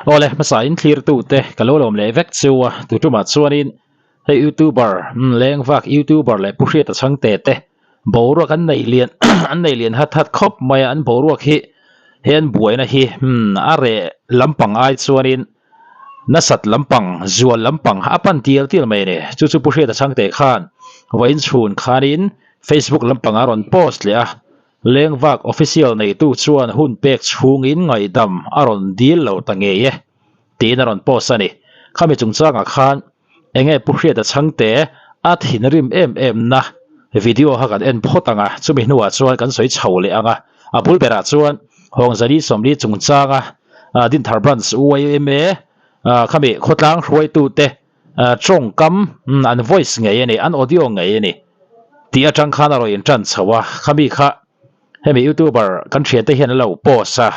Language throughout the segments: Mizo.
Awle hmasa in thlir tu te ka lo lawm leh vek chu a tu tumah chuanin hei youtuber lengvak youtuber leh pu hriata chhangte te boruak an nei lian an nei lian hat hat khawp mai a an boruak hi he an buaina hi a reh lampang ai chuanin nasat lampang zual lampang a pan tial tial mai a ni chu chu pu hriata chhangte khan vawiin chhun khanin facebook lampang a rawn post leh a. Lengvak official neitu chuan hun pek chhungin ngaihdam a rawn dil lo ta ngei e tiin a rawn post a ni. Khami chungchangah khan enge Pu Hriata Chhangte a thinrim em em na video kha kan en phawt ang a, chumi hnuah chuan kan sawi chho leh ang a. A bul berah chuan Hawngzali 40 chungchanga Dinthar Branch YMA khami khawtlang hruaitute tawngkam an voice ngei a ni, an audio ngei a ni tih atang khan a rawn intan chho a, khami kha hemi youtuber kan thiante hian an lo post a,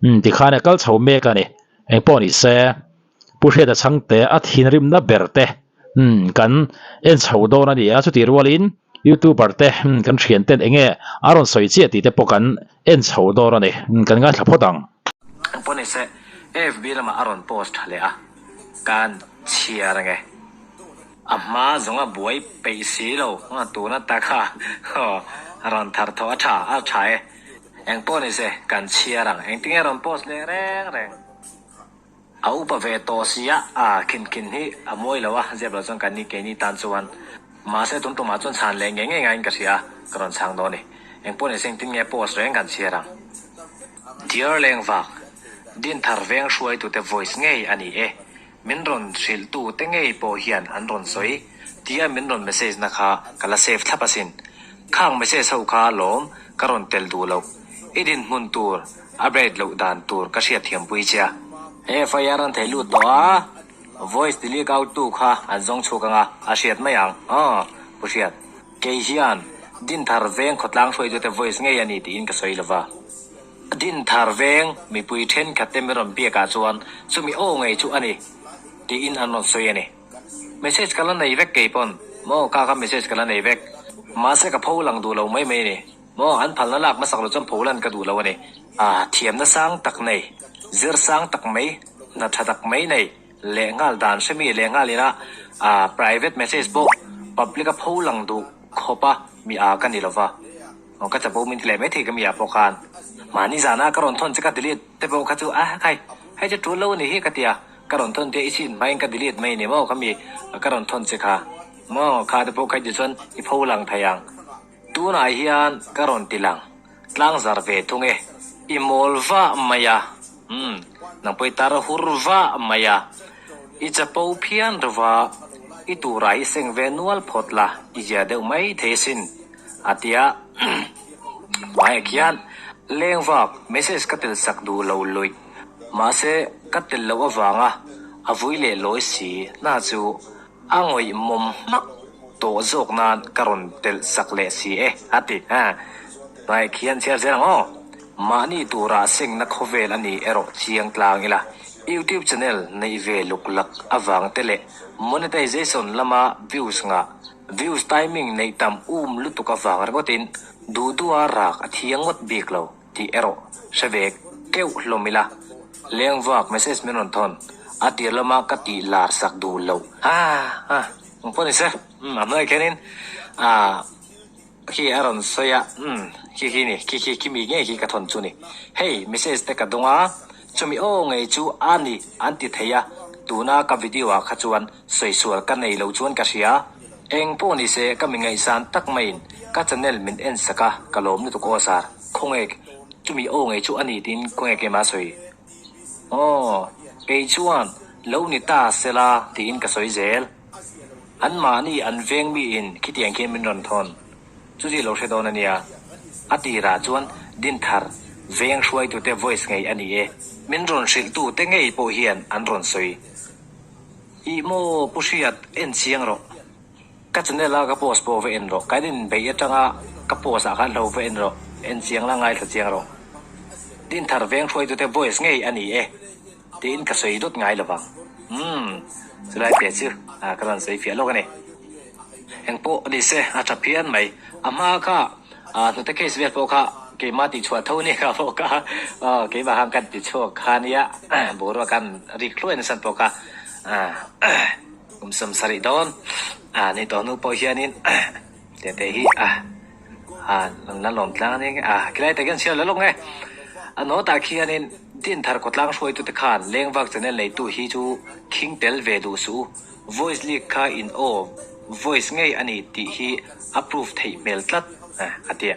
umm tikhan a kal chho mek a ni, engpawh ni se Pu Hriata Chhangte a thinrimna ber te umm kan en chho dawn a ni a, chutih rualin youtuber te kan thianten enge a rawn sawi chiah tih te pawh kan en chho dawn a ni, kan ngaithla phawt ang. Engpawh ni se FB lamah a rawn post tha leh a. Kan chhiar ange. A hma zawng a buai peih si lo tuna taka rawn thar thaw a tha a tha e. Eng pawh ni se kan chhiar ang. Engtinge rawn post leh reng reng. A upa ve tawh sia a khin khin hi a mawi lo a zep lo chuan kan ni keini tan chuan. Mahse tun tumah chuan chhan leh ngei ngei ngaiin ka hria a ka rawn chhang dawn a ni. Eng pawh ni se engtin nge post reng kan chhiar ang. Dear Lengvak, Dinthar veng hruaitute voice ngei a ni e. Min rawn hrilhtu te ngei pawh hian an rawn sawi tia min rawn message na kha ka la save thlap asin. Khang message ho kha lawm ka rawn tel duh loh. I dinhmun tur a break loh dan tur ka hriatthiampui che a. He FIR an thei lut tawh a, voice delete out tu kha an zawng chhuak anga a hriat mai ang. Aw, Pu Hriat. Kei hian Dinthar veng khawtlang hruaitute voice ngei a ni tiin ka sawi lova. Dinthar veng mipui thenkhat te min rawn biakah chuan chumi aw ngei chu a ni tiin an rawn sawi a ni. Message ka la nei vek kei pawn maw ka kha message ka la nei vek. Mahse ka pho lang duh lo mai mai a ni maw an phalna lak hmasak lo chuan pho lan ka duh lo a ni. A thiamna sang tak nei, zir sang tak mai, hna tha tak mai nei. Leh nghal dan hremi leh nghal ina ah private message pawh public a pho lang duh khawp a mi a ka ni lova aw ka chapo min ti leh maithei ka mi ah pawh khan mahni zana ka rawn thawn che ka delete te pawh kha chu a khai hei chu tul lo a ni hi ka ti a ka rawn thawn te i sin hmain ka delete mai ni maw ka mi ka rawn thawn che kha maw kha te pawh kha ti chuan i pho lang thei ang tunah hian ka rawn ti lang. Tlang zar ve thung e. I mawl vah mai a. Umm, nang pawh i tar hur vah mai a. I chapo phian rova, i tura i seng ve nual phawt la, i zia deuh mai thei asin. A ti a. Hmaiah khian leng vak message ka tel sak duh lo luih. Mahse, ka tel loh avanga a vui leh lawi si hna chu A ngawihmawm hmak tawh zawk nan ka rawn telh sak leh si e, a ti. Hmai khian chhiar zel ang aw. Mahni tura sengna khawvel a ni erawh chiang tlang ila. YouTube channel neih ve luk lak avang te leh monetization lama views ngah, views timing neih tam um lutuk avang ringawtin duh duha rak a thiang ngawt bik lo. Tih erawh hre ve keuh hlawm ila. Lengvak message min rawn thawn. A tir lama ka tih lar sak duh loh. Ha ha ang pawh ni se. Umm a hnuaiah khianin ah khi a rawn sawi a. Umm khi khi ni khi khi khi mi ngei khi ka thawn chu ni. Hei message te ka dawng a, chumi aw ngei chu a ni an ti thei a, tuna ka video ah kha chuan sawi sual ka nei lo chuan ka hria. Eng pawh ni se ka mi ngaihsan tak maiin ka channel min en sak a, ka lawm lutuk aw sir. Khawnge chumi aw ngei chu a ni tiin khawnge keimah a sawi. Aw, kei chuan lo ni ta sela tiin ka sawi zel. An mahni an veng miin khitiang khian min rawn thawn. Chuti lo hre dawn a nia. A tirah chuan Dinthar veng hruaitute voice ngei a ni e. Min rawn hrilhtute ngei pawh hian an rawn sawi. Ih maw Pu Hriat en chiang rawh. Ka channel a ka post pawh va en rawh. Kan inbeih atanga ka post ah khan hlo va en rawh. En chiang la ngaithla chiang rawh. Dinthar veng hruaitute voice ngei a ni e tiin ka sawi dawt ngai lovang. Umm chulai te chu ka rawn sawi fiah lawk a ni. Engpawh ni se a tha phian mai. A hma kha hnute case vel pawh kha. keimah tihchhuah tho nia ka bawk a, aw keimah khan kan tichhuak kha nia, boruak kan rik hluai nasa bawk a, kum 70 dawn a ni tawh hnu pawh hianin tete hi a an la lawm tlang a nia nge a khilai tak hian chhiar la lawk nge a nawtah khianin Dinthar khawtlang hruaitute khan Lengvak channel neitu hi chu khing tel ve duh suh u. Voice leak kha in aw voice ngei a ni tih hi a proof theih hmel tlat a ti.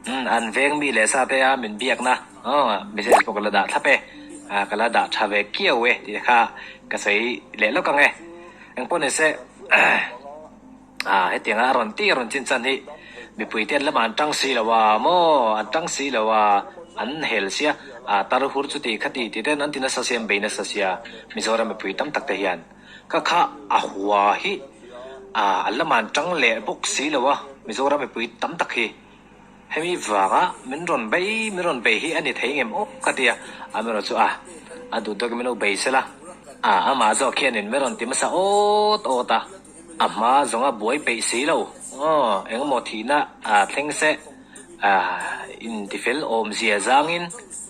Umm an veng mi leh sa te a min biakna message pawh ka la dah thlap e, ka la dah tha ve kiau e tih kha ka sawi leh lawk ang e. Engpawh nise hetianga a rawn tih a rawn chin chan hi mipui te an lamah an tang si lo a maw an tang si lo a an hel sia tar hur chuti khati tih ten an ti nasa sia an bei nasa sia Mizoram mipui tam tak te hian. Ka kha a hua hi a lamah an tang leh bawk si lo a, Mizoram mipui tam tak hi hemi vanga min rawn bei min rawn bei hi a ni thei ngem aw ka ti a, amaherawh chu a a duh tawkin min lo bei sela a amah zawk hianin min rawn ti hmasa awt awt a, a hma zawnga buai peih si lo aw engemaw thihna a thleng se. Intifel awmzia zangin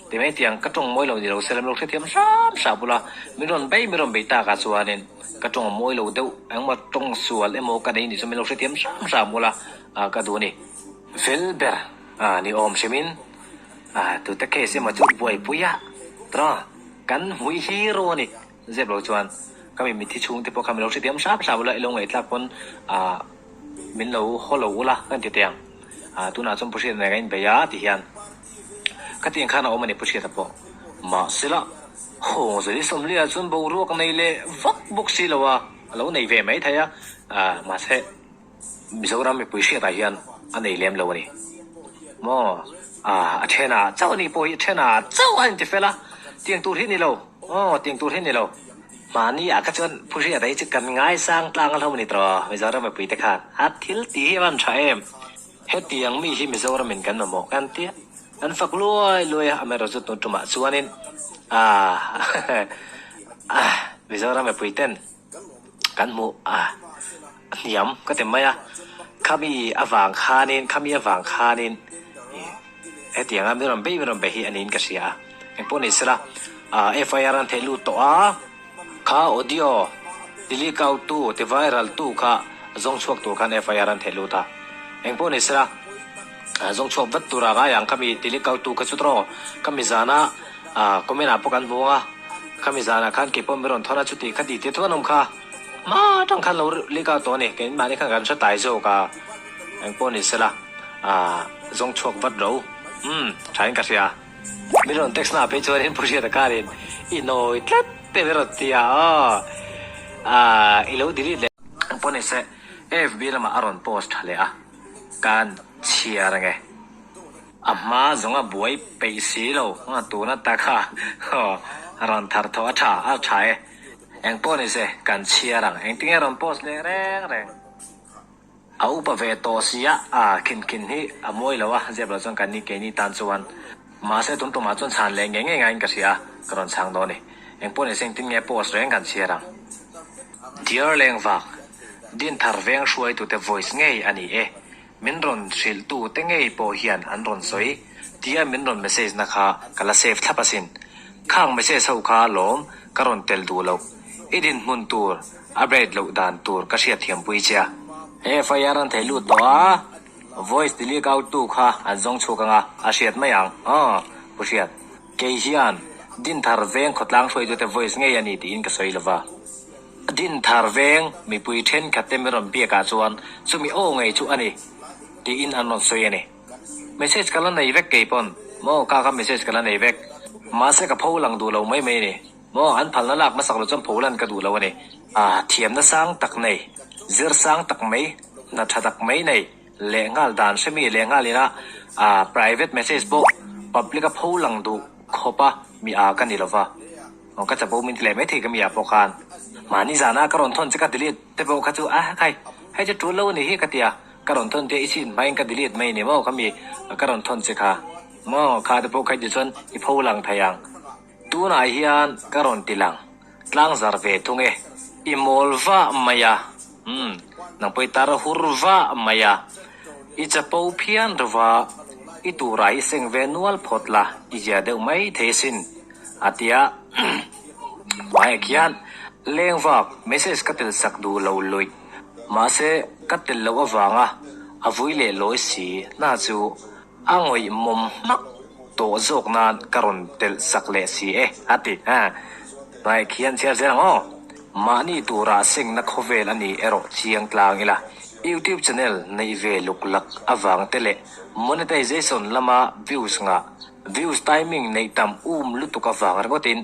ti mai tiang ka tawng mawi lo ni lo se lam lo hrethiam hram hram bula min rawn bei min rawn bei takah chuanin ka tawng mawi lo deuh engmaw tawng sual emaw ka nei nih chu min lo hrethiam hram hram bula ka duh a ni. Fel ber ni awm hrimin tute case emaw chu buaipui a tawng kan hmui hero a ni zep lo chuan ka mi mitthi chhungte pawh kha min lo hrethiam hram hram bula i lo ngaihthlak pawn min lo haw lo ula ka ti teh ang. Ah tunah chuan Pu Hriata nen kan inbei a ti hian khatiang khan a awm a ni Pu Hriata pawh. Mahsela Hawng Zali Sawmliah chuan boruak nei leh vak bawk si lo a, a lo nei ve mai thei a, ah mahse Mizoram mipui Hriatah hian a nei lem lo a ni. Maw ah a thenah chauh a nih pawh hi a thenah chauh a inti fel a, tiang tur hi a ni lo, aw tiang tur hi a ni lo. Mahni ah kha chuan Pu Hriata hi chu kan ngaisang tlang a hlawm a ni tawh Mizoram mipui te khan a thil tih hi a van tha em. Hetiang mi hi Mizoram in kan mamawh kan tia kan fak luai luai a amaherawh chu tun tumah chuanin ah Mizoram mipui ten kan hmuh a hniam ka ti mai a khami avang khanin khami avang khanin hetianga mi rawn bei mi rawn bei hi a niin ka hria a engpawh ni sela FIR an theih lut tawh a kha audio ti leak out tu ti viral tu kha zawng chhuak tur khan FIR an theih lut a engpawh ni sela zawng chhuak vat tur a ngai ang khami ti leak out tu kha chu tawh khami zana comment ah pawh kan hmu ang a khami zanah khan keipawh mi rawn thawn a chuti kha ti te thu an awm kha. Hma atang khan lo leak out tawh a ni, keimahni khan kan hre tlai zawk a, engpawh ni sela aah zawng chhuak vat ro umm tha in ka hria. Min rawn text na phei chuan in Pu Hriata khanin i nawi tlat te min rawn ti a aw aah i lo delete leh. Engpawh ni se FB lamah a rawn post tha leh a, kan chhiar ange. A hma zawnga buai peih si lo tuna taka rawn thar thawh a tha a tha e. Eng pawh ni se, kan chhiar ang. Engtinge rawn post leh reng reng. A upa ve tawh si a, a khin khin hi a mawi lo a, zep lo chuan kan ni keini tan chuan. Mahse tun tumah chuan chhan leh ngei ngei ngaiin ka hria a, ka rawn chhang dawn a ni. Eng pawh ni se engtin nge post reng kan chhiar ang. Dear Lengvak, Dinthar veng hruaitute voice ngei a ni e. Min rawn hrilh tu te ngei pawh hian an rawn sawi tia min rawn message na kha ka la save thlap asin. Khang message ho kha lawm ka rawn tel duh loh. I dinhmun tur a break loh dan tur ka hriatthiam pui che a. He FIR an thei lut tawh a, voice ti leak out tu kha an zawng chhuak anga a hriat mai ang aw Pu Hriat. Kei hian Dinthar veng khawtlang hruaitute voice ngei a ni tiin ka sawi lova. Dinthar veng mipui thenkhat te min rawn biak ah chuan chumi aw ngei chu a ni tiin an rawn sawi a ni. Message ka la nei vek kei pawn maw ka kha message ka la nei vek. Mahse ka pho lang duh lo mai mai a ni maw an phalna lak hmasak lo chuan pho lan ka duh lo a ni. Ah thiamna sang tak nei, zir sang tak mai, hna tha tak mai nei leh nghal dan hremi leh nghal ina ah private message pawh public a pho lang duh khawp a mi ah ka ni lova. Aw ka chapo min ti leh mai thei ka mi ah pawh khan mahni zana ka rawn thawn che ka delete te pawh kha chu a khai hei chu tul lo a nih hi ka ti a ka rawn thawn te i sin hmain ka delete mai ni maw ka mi ka rawn thawn che kha maw kha te pawh kha ti chuan i pho lang thei ang tunah hian ka rawn ti lang tlang zar ve thung e i mawl vah mai a umm nang pawh i tar hur vah mai a i chapo phian ro va. I turah hi seng ve nual phawt la, i zia deuh mai thei asin, a ti a. Hmaiah khian leng vak message ka tel sak duh lo luih. Mahse, ka tel loh avanga a vui leh lawi si hna chu a ngawihmawm hmak tawh zawk nan ka rawn telh sak leh si e, a ti. Hmaiah khian chhiar zel ang aw. Mahni turah sengna khawvel a ni erawh chiang tlang ila. YouTube channel neih ve luk lak avang te leh monetization lama views ngah, views timing neih tam um lutuk avang ringawtin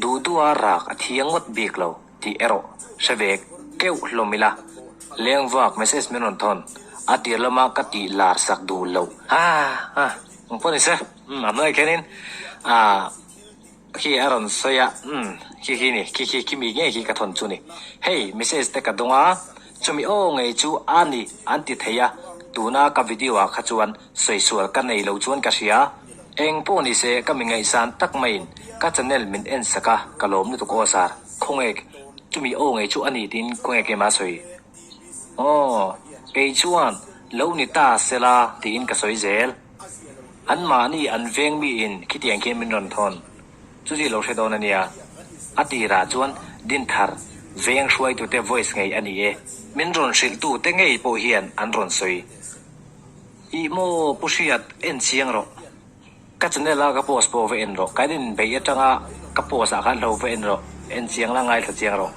duh duha rak a thiang ngawt bik lo tih erawh hre ve keuh hlawm ila. Lengvak message min rawn thawn, a tir lama ka tih lar sak duh loh. Ha ha, eng pawh ni se, umm a hnuaiah khianin ah. Khi a rawn sawi a, umm, khi khi ni, khi khi khi mi ngei khi ka thawn chu ni. Hei, message te ka dawng a, chumi aw ngei chu a ni an ti thei a, tuna ka video ah kha chuan sawi sual ka nei lo chuan ka hria. Eng pawh ni se ka mi ngaihsan tak maiin ka channel min en sak a, ka lawm lutuk aw sir, khawnge chumi aw ngei chu a ni tiin khawnge keimah sawi. Aw, kei chuan lo ni ta sela tiin ka sawi zel. An mahni an veng miin khitiang khian min rawn thawn. Chuti lo hre dawn a nia. A tirah chuan Dinthar veng hruaitute voice ngei a ni e. Min rawn hrilhtute ngei pawh hian an rawn sawi. Ih maw Pu Hriat, en chiang rawh. Ka channel a ka post pawh va en rawh. Kan inbeih atanga ka post ah khan hlo va en rawh. En chiang la ngaithla chiang rawh.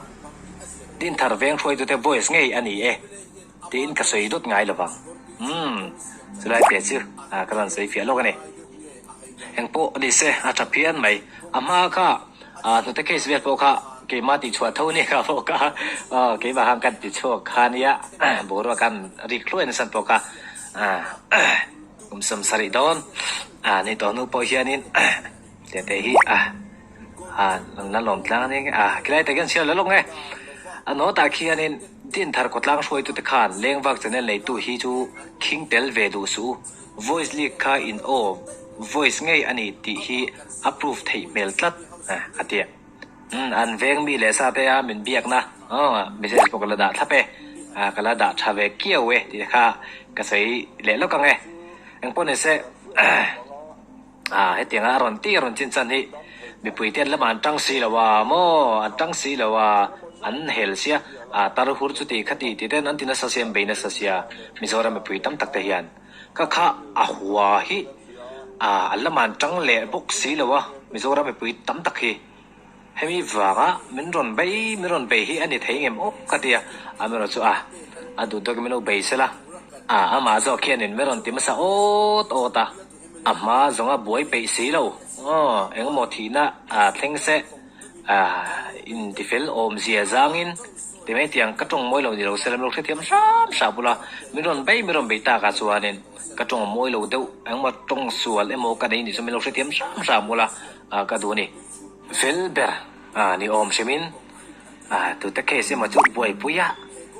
Dinthar veng hruaitute voice ngei a ni e. Tiin ka sawi dawt ngai lovang. Umm, chulai piah chu ka rawn sawi fiah lawk a ni. Eng pawh ni se, a tha phian mai. A hma kha hnute case vel pawh kha keimah tih chhuah tho nia kha pawh kha keimah khan kan ti chhuak kha nia boruak khan rik hluai nasa pawh kha kum 70 dawn ni tawh hnu pawh hianin tete hi a. A la lawm tlang a ni a, khilai tak hian chhiar la lawk nge. A nawtah khianin Dinthar khawtlang hruaitute khan Lengvak channel neitu hi chu khing tel ve duh suh u. Voice leak kha in aw voice ngei a ni tih hi a proof theih hmel tlat a ti. Umm an veng mi leh sa te a min biakna message pawh ka la dah thlap e, ka la dah tha ve kiau e tih kha ka sawi leh lawk ang e. Engpawh nise. Ah, hetianga a rawn tih a rawn chin chan hi mipui te an lamah an tang si lo a maw, an tang si lo a, an hel sia, ah tar hur chuti khati tih ten an ti nasa sia, an bei nasa sia Mizoram mipui tam tak te hian ka kha a hua hi ah an lamah an tang leh bawk si lo a Mizoram mipui tam tak hi. Hemi vanga min rawn bei, min rawn bei hi a ni thei ngem awk ka ti a, amaherawh chu a, a duh tawkin min lo bei sela, a, amah zawk khianin min rawn ti hmasa awt awt a, a hma zawnga buai peih si lo, aw, engemaw thihna a thleng se, a, intifel awmzia zangin ti mai tiang ka tawng mawi lo ni lo sela min lo hrethiam hram hram bula, min rawn bei, min rawn bei takah chuanin ka tawng mawi lo deuh, engemaw tawng sual emaw ka nei nih chu min lo hrethiam hram hram bula, a, ka duh a ni. Fel ber a ni awm hrimin a tute case emaw chu buaipui a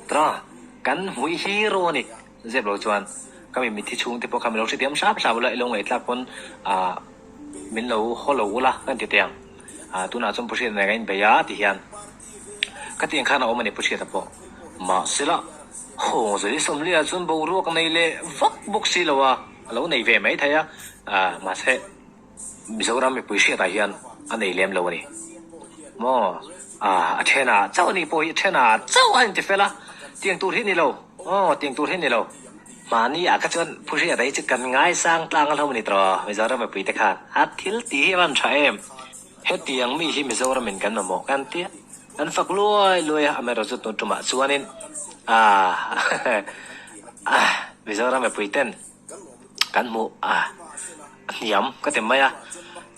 tawng kan hmui hero a ni. Zep lo chuan ka mi mitthi chhungte pawh kha min lo hrethiam hrap hrap ula i lo ngaihthlak pawn a min lo haw lo ula ka inti teh ang. A tunah chuan Pu Hriata nen kan inbei a ti hian ka tih ang khan a awm a ni Pu Hriata pawh. Mahsela hawng zali sawmliah chuan boruak nei leh vak bawk si lo a, a lo nei ve mai thei a, mahse. Mizoram mipui hriatah hian a nei lem lo a ni maw? Ah, a thenah chauh a nih pawh hi a thenah chauh a inti fel a, tiang tur hi ni lo, aw tiang tur hi ni lo. Mahni ah kha chuan Pu Hriata hi chu kan ngaisang tlang a hlawm a ni tawh Mizoram mipui te khan a thil tih hi a van tha em? Hetiang mi hi Mizoram in kan mamawh kan tia kan fak luai luai a, amaherawhchu chu tun tumah chuanin ah Mizoram mipui ten Kan hmuh a hniam ka ti mai a,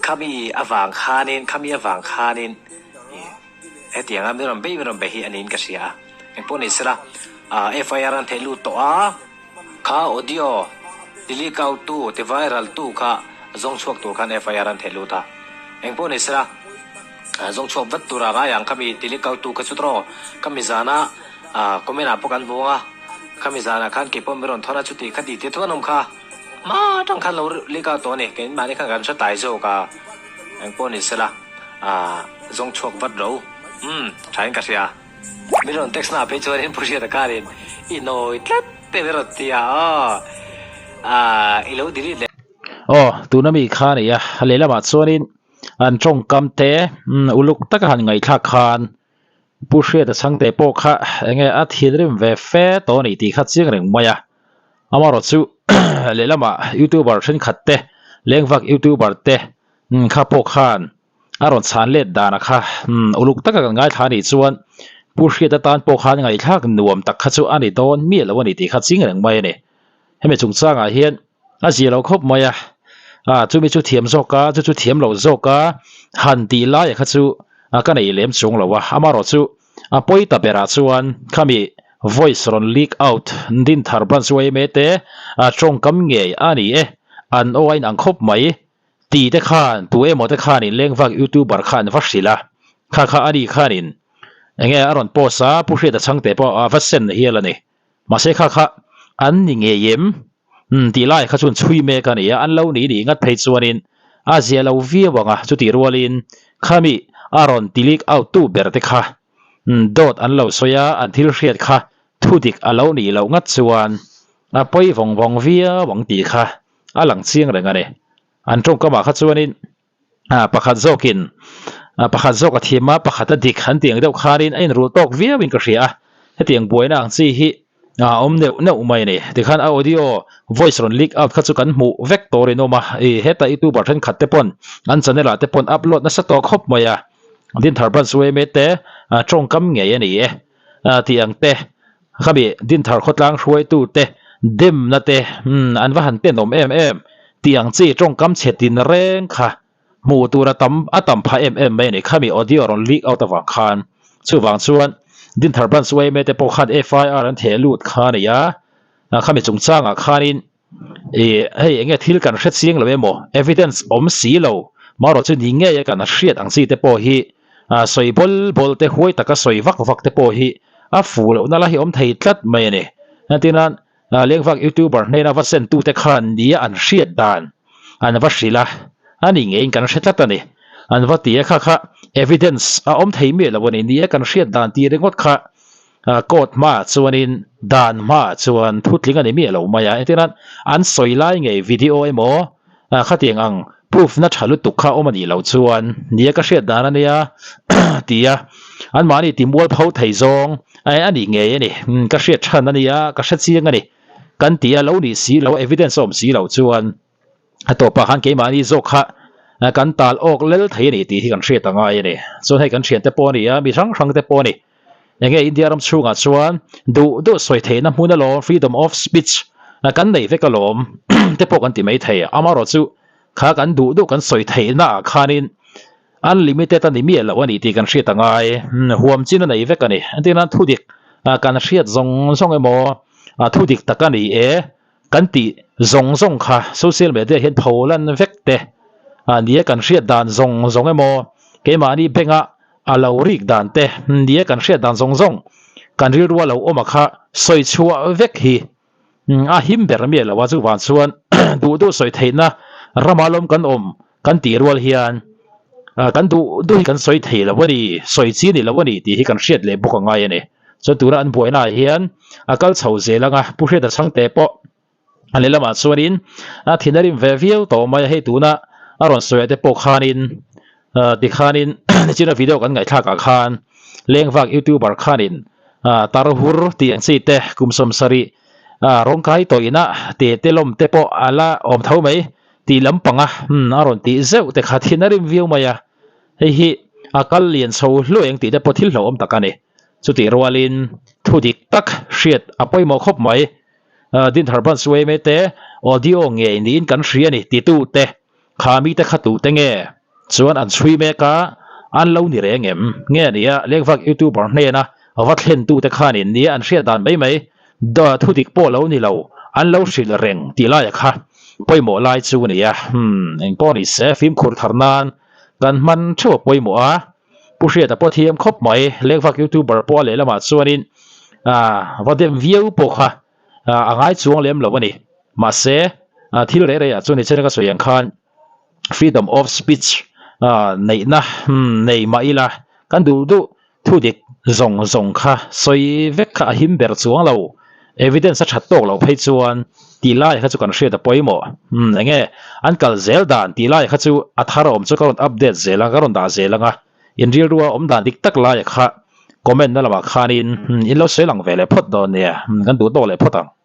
khami avang khanin khami avang khanin hetianga min rawn bei min rawn bei hi a niin ka hria a, engpawh ni sela FIR an theih lut tawh a, kha audio ti leak out tu ti viral tu kha zawng chhuak tur khan FIR an theih lut a, engpawh ni sela zawng chhuak vat tura ngai ang khami ti leak out tu kha chu tawh khami zana comment ah pawh kan hmu ang a. Khami zanah khan kei pawh min rawn thawn a, chuti kha tih tih an awm kha. Hma atang khan lo leak out tawh a ni, keimahni khan kan hre tlai zawk a, eng pawh ni sela, aah zawng chhuak vat ro, umm thain ka hria. Min rawn text na phei chuanin Pu Hriata khanin i nawi tlat te min rawn ti a, aw aah i lo delete leh. Aw, tuna mi kha a ni a, lehlamah chuanin an tawngkam te uluk taka han ngaihthlak khan Pu Hriata chhangte pawh kha enge a thinrim ve fe tawh a ni tih kha chiang reng mai a. Amaherawh chu lehlamah youtuber thenkhat te, lengvak youtuber te kha pawh khan a rawn chhan let dana kha uluk taka kan ngaithla a nih chuan Pu Hriata tan pawh khan ngaihthlak nuam tak kha chu a ni dawn miah lo a ni tih kha chiang reng mai a ni. Hemi chungchangah hian a zia lo khawp mai a, ah chumi chu thiam zawk a, chu chu thiam lo zawk a han tih laia kha chu ka nei lem chung lo a, amaherawh chu a pawi ta berah chuan khami voice rawn leak out Dinthar branch yma te tawngkam ngei a ni e, an aw a inang khawp mai tih te khan tu emaw te khanin lengvak youtuber kha an va hrilh a, kha kha ani khanin enge a rawn post a, Pu Hriata Chhangte pawh a va send hial a ni. Mahse kha kha an ni ngei em? Umm tih lai kha chuan chhui mek a ni a, an lo ni nih ngat phei chuanin a zia lo viau ang a, chutih rualin khami a rawn ti leak out tu ber te kha umm dawt an lo sawi a, an thil hriat kha thudik a lo nih loh ngat chuan a pawi vawng vawng viau ang tih kha a lang chiang reng a ni. An tawngkamah kha chuanin ah pakhat zawkin ah pakhat zawk a thiam a pakhat a dik an tih ang deuh khanin a inrul tawk viauin ka hria a hetiang buaina ang chi hi ah a awm neuh neuh mai a ni tikhan a audio voice rawn leak out kha chu kan hmuh vek tur in awm a ih heta youtuber thenkhat te pawn an channel ah te pawn upload nasa tawh khawp mai a Dinthar Branch yma te ah tawngkam ngei a ni e ah tih ang te Khami Dinthar khawtlang hruaitu te demna te umm an va han tenawm em em tih ang chi tawngkam chhe tin reng kha hmuh tur a tam a tam phah em em mai a ni. Khami audio rawn leak out avang khan chuvang chuan Dinthar Branch yma te pawh khan FIR an theh lut kha a ni a, khami chungchangah khanin Ih, hei enge thil kan hre chiang lo emaw, evidence awm si lo, marawh chu ni ngei a kan hriat ang chi te pawh hi sawi bawl bawl te, huai taka sawi vak vak te pawh hi a fuh lohna la hi awm thei tlat mai a ni. Entirnan, lengvak youtuber hnena va send tute khan nia an hriat dan an va hrilh a, a ni ngeiin kan hre tlat a ni. An va ti a, kha kha evidence a awm thei miah lo a ni, nia kan hriat dan tih ringawt kha Court hmaah chuanin dan hmaah chuan thutling a ni miah lo mai a, entirnan an sawi lai ngei video emaw khatiang ang proof na tha lutuk kha awm a nih loh chuan nia ka hriat dan a nia ti a, anmahni ti mualpho thei zawng a nih ngei a ni, ka hriat than a nia, ka hre chiang a ni kan ti a, lo nih si lo evidence a awm si loh chuan. A tawpah khan keimahni zawk kha kan tal awk lel thei a ni tih hi kan hriat a ngai a ni. Chuan hei kan thiante pawh a ni a, mi hrang hrang te pawh a ni. Enge India ram chhungah chuan duh duh sawi theihna hmun alawm, freedom of speech kan nei vek alawm te pawh kan ti mai thei. Amaherawh chu kha kan duh duh kan sawi theihna ah khanin unlimited a ni miah loh a ni tih kan hriat a ngai. Huam chin a nei vek a ni. Entirnan thudik kan hriat zawng zawng emaw thudik tak a ni e. Kan tih zawng zawng kha social media hian pho lan vek te a nia kan hriat dan zawng zawng emaw keimahni benga a lo rik dan te nia kan hriat dan zawng zawng kan rilru a lo awm a kha sawi chhuah vek hi a him ber miah lo a chuvang chuan duh duh sawi theihna rama lawm kan awm kan tih rual hian kan duh duh hi kan sawi thei lo a ni sawi chi a ni lo a ni tih hi kan hriat leh bawk a ngai a ni. Chuan tuna an buaina ah hian a kal chho zel ang a, Pu Hriata Chhangte pawh a lehlamah chuanin a thin a rim ve viau tawh mai a, hei tuna a rawn sawi ah te pawh khanin tikhanin nichina video kan ngaihthlak ah khan lengvak youtuber khanin tar hur tih ang chi te kum 70 rawngkai tawh inah te te lawm te pawh a la awm tho mai tih lampanga a rawn tih zeuh te kha thin a rim viau mai a, hei hi a kal lian chho hluai ang tih te pawh thil hlauhawm tak a ni. Chutih rualin thu dik tak hriat a pawimawh khawp mai. Dinthar Branch yma te audio ngei niin kan hria a ni titu te kha mite kha tute nge chuan an chhui mek a, an lo ni reng em? Nge nia lengvak youtuber hnena va thlentute khanin nia an hriat dan mai mai thu dik pawh lo ni lo an lo hrilh reng tih laia kha pawimawh lai chu a nia. Umm engpawh ni se fimkhur thar nan kan hman theuh a pawimawh a. Pu Hriata pawh thiam khawp mai, lengvak youtuber pawh a lehlamah chuanin ah va dem viau pawh kha a ngai chuang lem lo a ni. Mahse, thil reh rehah chuan nichina ka sawi ang khan freedom of speech neihna nei mah ila kan duh duh thu dik zawng zawng kha sawi vek kha a him ber chuang lo, evidence a that tawk loh phei chuan. Tih lai kha chu kan hriat a pawimawh. Umm enge an kal zel dan tih lai kha chu a thar awm chu ka rawn update zel ang ka rawn dah zel ang a, in rilrua awm dan dik tak lai kha comment na lamah khanin in lo sawi lang ve leh phawt dawn nia, kan duh tawk leh phawt ang.